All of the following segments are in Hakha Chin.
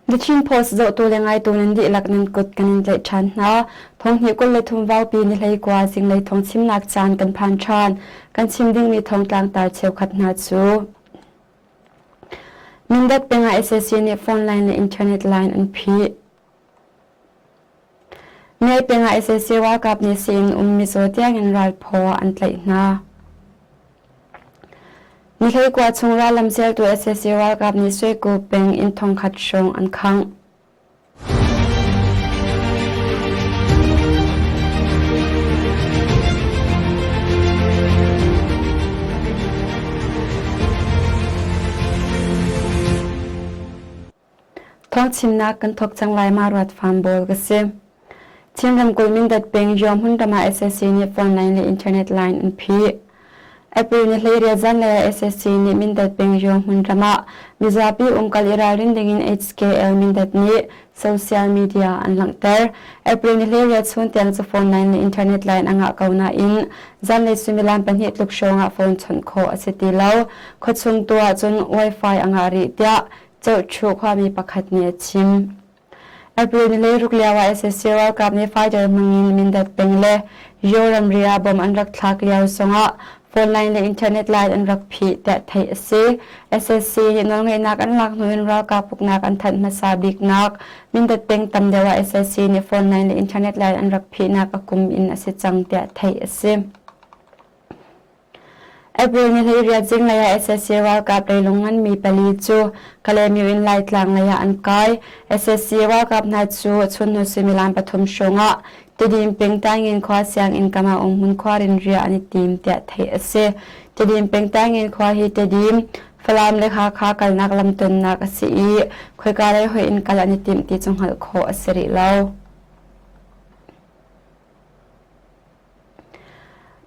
The Chin Post zohtu le ngaitu nan dihlak nan kut kan in tlaih ṭhan hna. Thonghnih 23 vaupi ni hleikua zinglei thawng chimnak caan kan phan ṭhan. Kan chim dingmi thawngtlang tar cheukhat hna cu Mindat peng ah sac nih phone line le internet line an phih. Mei peng ah sac ralkap nih sii-inn um mizaw tiangin ralphaw ah an tlaih hna. Ni hleikua chung rallam sialtu sac ralkap nih Sueku peng inn thongkhat hrawng an khangh. Thawngchimnak kan thawk cang lai ma ruat fam bawl ka si. Chin ramkulh Mindat peng Hmun ram ah sac nih phone line le internet line an phih. April ni 18 zanlei ah sac nih Mindat peng Hmun ram ah mizapi umkal i ralrin dingin HKL Mindat nih social media an langhter. April ni 18 chun tiang cu phone line le internet line a ngah ko nain zanlei suimilam pahnih tluk hrawng ah phone chawnh khawh a si ti lo. Khuachung tu ahcun Wi-Fi a ngah rih tiah Ceuhṭhu khuami pakhat nih a chim. April ni 16 lio ah sac ralkap nih fighter hmangin Mindat peng le Yaw ramri ah bom an rak thlak lio zongah phone line le internet line an rak phih tiah theih a si. Sac nih nawlngeihnak an lak hnu in ralkap uknak an thanh hmasa biknak Mindat peng tam deuh ah sac nih phone line le internet line an rak phihnak a kum in a si cang tiah theih a si. April ni 18 zinglei ah sac ralkap leilung nganmi pali cu Kalaymyo in Laitlang lei ah an kai. Sac ralkap hna cu chunhnu suimilam pathum hrawng ah Tedim peng Taingin khua sianginn kam ah umhmun khuar in riah an i tim tiah theih a si. Tedim peng Taingin khua hi Tedim, Falam le Hakha kalnak lamtonnak a si i khoika lei hoih in kal an i timh ti cu hngalh khawh a si rih lo.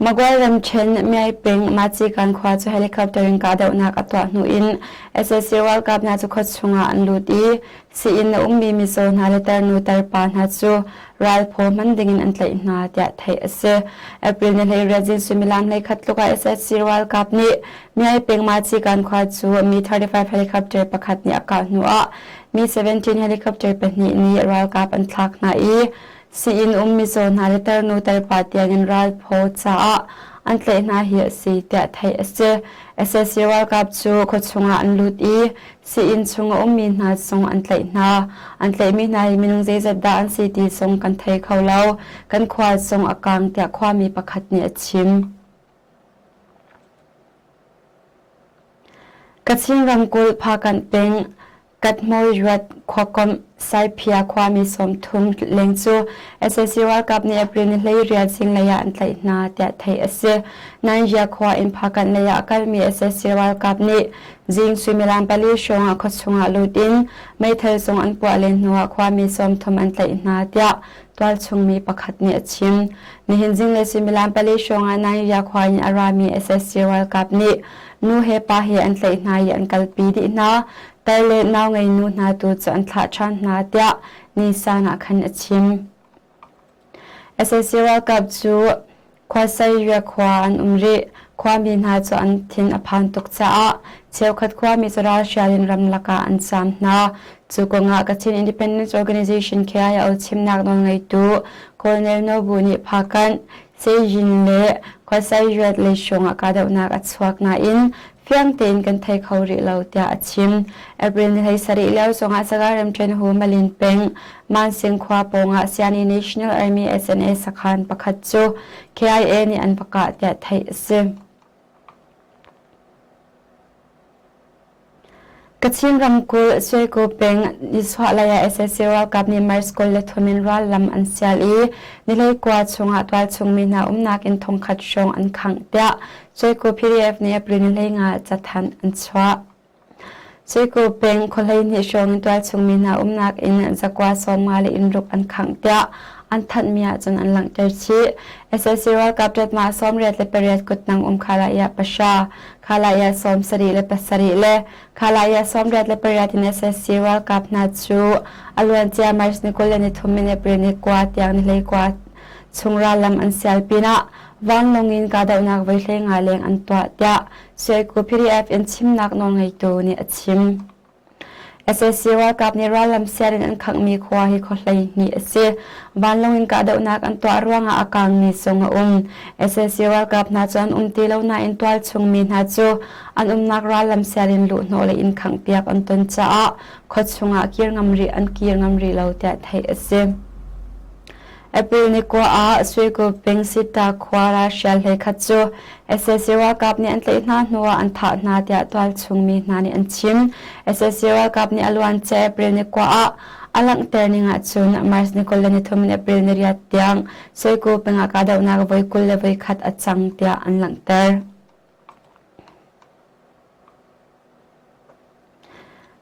Magway ramṭhen Myay peng Macikan khua cu helicopter in kahdohnak a tuah hnu in sac ralkap hna cu khuachung ah an lut i sii-inn a ummi mizaw hna le tarnu tarpa hna cu ralphaw hman dingin an tlaih hna tiah theih a si. April ni 18 zing suimilam 11 tluk ah sac ralkap nih Myay peng Macikan khua cu Mi-35 helicopter pakhat nih a kah hnu ah Mi-17 helicopter pahnih nih ralkap an thlak hna i Sii-inn um mizaw hna le tarnu tarpa tiangin ralphaw caah an tlaih hna hi a si tiah theih a si. Sac ralkap cu khuachung ah an lut i sii-inn chung a ummi hna zong an tlaih hna. An tlaihmi hna hi minung zeizat dah an si ti zong kan thei kho lo. Kan khua zong a kang tiah khuami pakhat nih a chim. Kachin ramkulh Phakanh peng Kathmawiyuat khuakomh Saiphia khuami 30 leng cu sac ralkap nih April ni 18 zinglei ah an tlaih hna tiah theih a si. Nainjia khua in Phakanh lei ah a kalmi sac ralkap nih zing suimilam pali hrawng ah khuachung ah lut in meithal zong an puah len hnuah khuami 30 an tlaih hna tiah tualchung mi pakhat nih a chim. Nihin zinglei suimilam pali hrawng ah Nainjia khua in a rami sac ralkap nih nu he pa he an tlaih hna i an kalpi dih hna. Tar le nau ngei nu hna tu cu an thlah ṭhan hna tiah Nisan ah khan a chim. Sac ralkap cu Khuasai khua an um rih. Khuami hna cu an thin a phan tuk caah cheukhat khuami cu ralhrial in ramlak ah an caam hna. Cu kongah Kachin Independence Organization KIO chimnak nawlngeitu Colonel Nobu nih Phakanh, Sejin le Khuasai lei hrawng ah kahdohnak a chuak nain fiang tein kan thei kho rih lo tiah a chim. April ni 17 lio zongah Sagaing ramṭhen hu Malin peng Mansing khua pawngah Siani National Army SNA sakhan pakhat cu KIA nih an va kah tiah theih a si. Kachin ramkulh Suaiko peng nisuahlei ah sac ralkap nih Mars 23 in rallam an sial i nihleikua chungah tualchung mi hna umnak inn thongkhat hrawng an khangh tiah Suaiko PDF nih April ni 15 cathanh an chuah. Suaiko peng khuahleihnih hrawng in tualchung mi hna umnak inn zakua sawmnga le inn ruk an khangh tiah an thanhmi ahcun an langhter chih. Sac ralkap ṭatma 88 kutnang um khalaiah pahra Khalaya 77 le Khalaya 88 in sac ralkap hna cu a luancia March ni 23 in April ni kua tiang ni hleikua chung rallam an sial pinah vanlawng in kahdohnak voi hleinga leng an tuah tiah Suaiku PDF in chimnak nawlngeitu nih a chim. Sac ralkap nih rallam siar in an khanghmi khua hi khua 12 a si. Vanlawng in kahdohnak an tuah ruangah a kaangmi zong a um. Sac ralkap hna cu an um ti lo nain tualchung mi hna cu an umnak rallam siar in luhhnawh le inn khanghpiak an ton caah khuachung ah kir ngam rih an kir ngam rih lo tiah theih a si. April ni kua ah Suiku peng Sita khua ralhrial hleikhat cu sac ralkap nih an tlaih hna hnuah an thah hna tiah tualchung mi hna nih an chim. Sac ralkap nih a luancia April ni kua ah a langhter ning ahcun March ni 23 in April ni riat tiang Suiku peng ah kahdohnak voi 21 a cang tiah an langhter.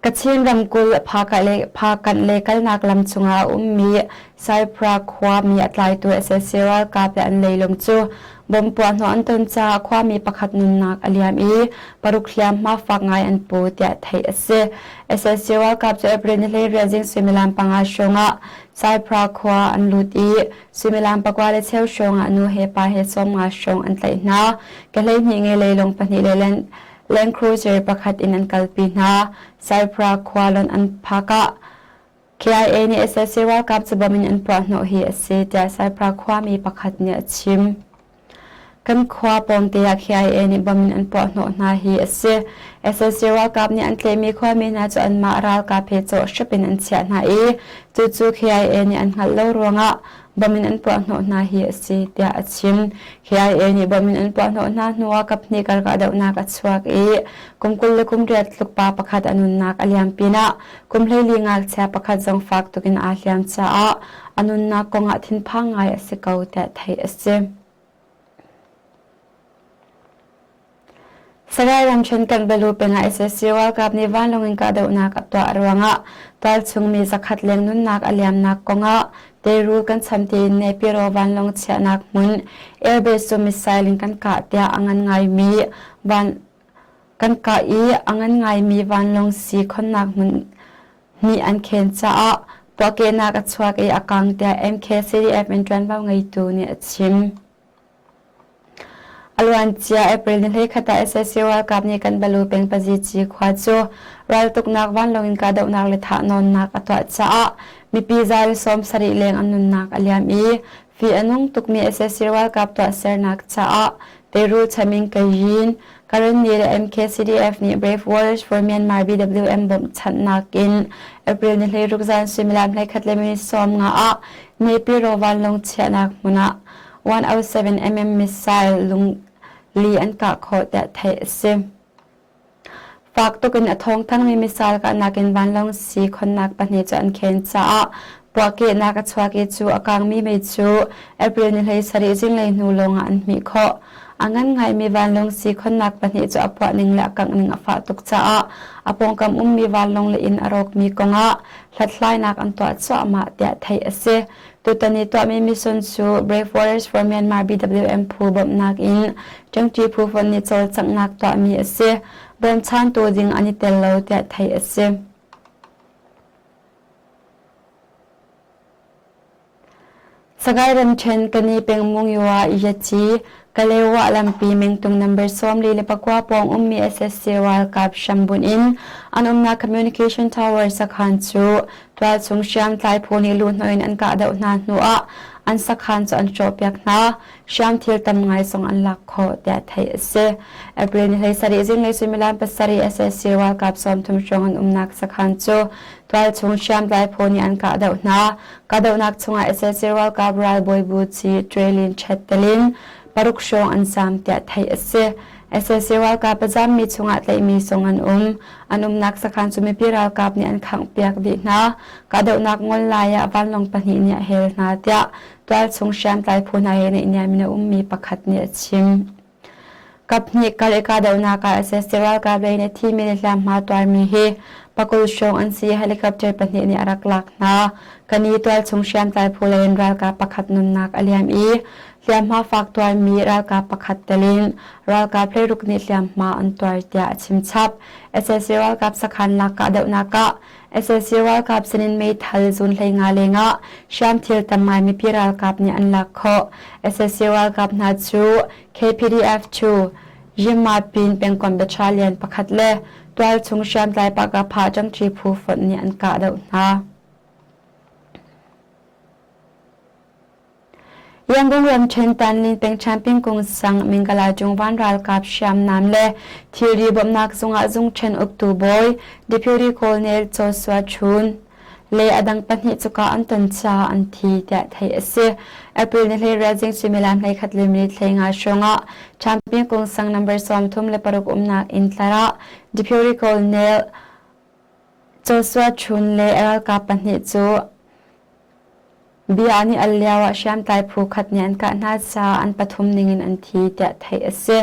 Kachin ramkulh Phakanh le kalnak lam cungah a ummi Saipra khuami a tlaitu sac ralkap le an leilung cu bomb puahhnawh an ton caah khuami pakhat nunnak a liam i paruk hliamhma fak ngai an pu tiah theih a si. Sac ralkap cu April ni 18 zing suimilam panga hrawng ah Saipra khua an lut i suimilam pakua le cheu hrawng ah nu he pa he 50 hrawng an tlaih hna. Ke 12 nge leilung pahnih le Land Cruiser pakhat in an kalpi hna. Saipra khua lonh an phak ah KIA nih sac ralkap cu bom in an puahhnawh hi a si tiah Saipra khuami pakhat nih a chim. Kan khua pawngte ah KIA nih bom in an puahhnawh hna hi a si. Sac ralkap nih an tlaihmi khuami hna cu anmah ralkap he cawh hrep in an chiah hna i cucu KIA nih an hngalh lo ruangah bom in an puahhnawh hna hi a si tiah a chim. KIA nih bom in an puahhnawh hna hnuah kaphnih kar kahdohnak a chuak i kum 20 le kum riat tluk pa pakhat a nunnak a liam pinah kum 14 ngakchia pakhat zong fak tukin aa hliam caah a nunnak kongah thinphang ngai a si ko tiah theih a si. Sagaing ramṭhen Kanbalu peng ah sac ralkap nih vanlawng in kahdohnak a tuah ruangah tualchung mi zakhat leng nunnak a liamnak kongah teirul kan cham tiin Naypyidaw vanlawng chiahnak hmun airbase cu missile in kan kah tiah a ngan ngaimi van kan kah i a ngan ngaimi vanlawng sii khonnak hmun nih an khen caah puahkehnak a chuak i a kang tiah MKCDF in ṭuanvo ngeitu nih a chim. A luancia April ni 21 ah sac ralkap nih kan Balu peng Pazici khua cu raltuknak vanlawng in kahdohnak le thahnawnnak a tuah caah mipi za le 70 leng an nunnak a liam i fih a nung tukmi sac ralkap tuahsernak caah teirul cham in Kayin, Karenni le MKCDF nih Brave Warriors for Myanmar BWM bawmhchanhnak in April ni 16 zan suimilam 11 le minute 15 ah Naypyidaw vanlawng chiahnak hmun ah 107 mm missile lungli an kah khawh tiah theih a si. Fak tuk in a thawngthangmi missile kahnak in vanlawng sii khonnak pahnih cu an khen caah puahkehnak a chuak i cu a kangmi mei cu April ni 17 zinglei hnu lawngah an hmih khawh. A ngan ngaimi vanlawng sii khonnak pahnih cu a puah ning le a kangh ning a fah tuk caah a pawngkam ummi vanlawng le inn a rawkmi kongah hlathlainak an tuah cuahmah tiah theih a si. Tutan i tuahmi mission cu Brave Warriors for Myanmar BWM phu bawmhnak in ṭangṭi phu fonh nih cawlcanghnak tuahmi a si. Bawmchantu ding an i tel lo tiah theih a si. Sagaing ramṭhen Kani peng Mungyo Yaci Kalewa lampi mengtung number 49 pawng ummi SSC ralkap hrambunh in an umnak communication tower sakhan cu Tualchung hriamtlai phu nih luhhnawh in an kahdoh hna hnuah an sakhan cu an hrawhpiak hna. Hriamthil tam ngai zong an lak khawh tiah theih a si. April ni 17 zinglei suimilam pasarih sac ralkap 30 hrawng an umnak sakhan cu tualchung hriamtlai phu nih an kahdoh hna. Kahdohnak chungah sac ralkap ralbawi bu ci Trelin Chet telin paruk hrawng an zaam tiah theih a si. Sac ralkap a zaammi chungah tlaihmi zong an um. An umnak sakhan cu mipi ralkap nih an khanghpiak dih hna. Kahdohnak ngol lai ah vanlawng pahnih nih a hel hna tiah tualchung hriamtlai phu hna he naihniam in a ummi pakhat nih a chim. Kaphnih kal i kahdohnak ah sac ralkap lei nih a thimi le hliamhma tuarmi hi pakul hrawng an si i helicopter pahnih nih a rak lak hna. Kani tualchung hriamtlai phu lei in ralkap pakhat nunnak a liam i hliamhma fak tuarmi ralkap pakhat tel in ralkap hleiruk nih hliamhma an tuar tiah a chim chap. Sac ralkap sakhan lak kahdohnak ah sac ralkap sinin meithal zun 15 lengah hriamthil tam ngai mipi ralkap nih an lak khawh. Sac ralkap hna cu KPDF 2. Yinmapin pengkomh battalion pakhat le tualchung hriamtlai Pakapha ṭangṭi phu fonh nih an kahdoh hna. Yangon ramṭhen Tanlin pengṭhen pingkung sang Mingala Jungvan ralkap hriamnam le thilri bawmhnak zungah zungṭhen uktu bawi Deputy Colonel Joshua Chun le a dang pahnih cuka an ton caah an thi tiah theih a si. April ni hleiriat zing suimilam 11 le minute 15 hrawngah Champion Kung sang number 36 umnak inn tlar ah Deputy Colonel Joshua Chun le ralkap pahnih cu Bia nih al lioah hriamtlai phu khat nih an kah hna caah an pathum ningin an thi tiah theih a si.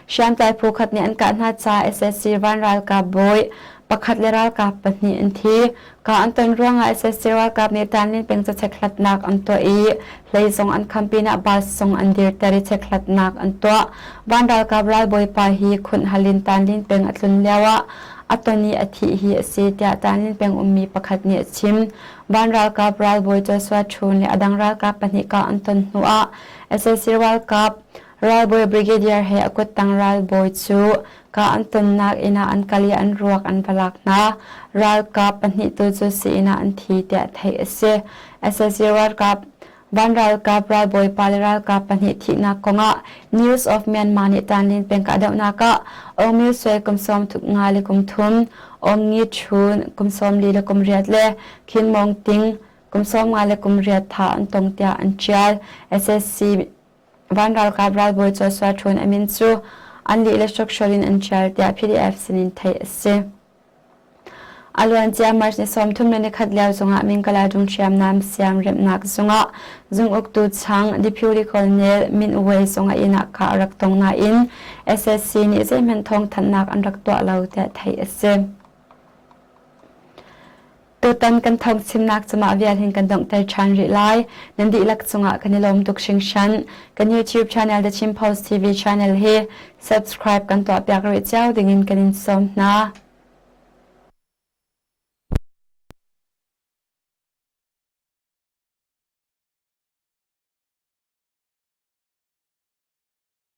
Hriamtlai phu khat nih an kah hna caah SSC van ralkap bawi pakhat le ralkap pahnih an thi. Kah an ton ruangah SSC ralkap nih Tanlin peng cu chekhlatnak an tuah i hlei zong an kham pinah bus zong an dirter i chekhlatnak an tuah. Van ralkap ralbawipa hi khunh hal in Tanlin peng a tlun lioah a ton i a thih hi a si tiah Tanlin peng ummi pakhat nih a chim. Van ralkap ralbawi Joshua Chun le a dang ralkap pahnih kah an ton hnuah sac ralkap ralbawi brigadier he a kuttang ralbawi cu kah an tonnak inn ah an kal i an ruak an va lak hna. Ralkap pahnih tu cu sii-inn ah an thi tiah theih a si. Sac ralkap Van ralkap ralbawi pa le ralkap pahnih thihnak kongah News of Myanmar nih Tanlin peng kahdohnak ah Aung Myo Swe kum 35 le kum thum, Aung Ngi Chun kum 44 le kum riat le Khin Mong Ting kum 50 le kum riat thah an tong tiah an ṭial. SSC Van ralkap ralbawi Joshua Thun a min cu an lih le hrokhrol in an ṭial tiah PDF sinin theih a si. A luancia March ni 31 lio zongah Mingkaladung hriamnam siamremhnak zungah zunguktu chang Deputy Colonel Min Wei zong a inn ah kah a rak tong nain SSC nih zeihmanh thawngthanhnak an rak tuah lo tiah theih a si. Tutan kan thawngchimnak cu mah vial hin kan donghter ṭhan rih lai. Nan dihlak cungah kan i lawm tuk hringhran. Kan YouTube channel The Chin Post TV channel hi subscribe kan tuahpiak rih cio dingin kan in sawm hna.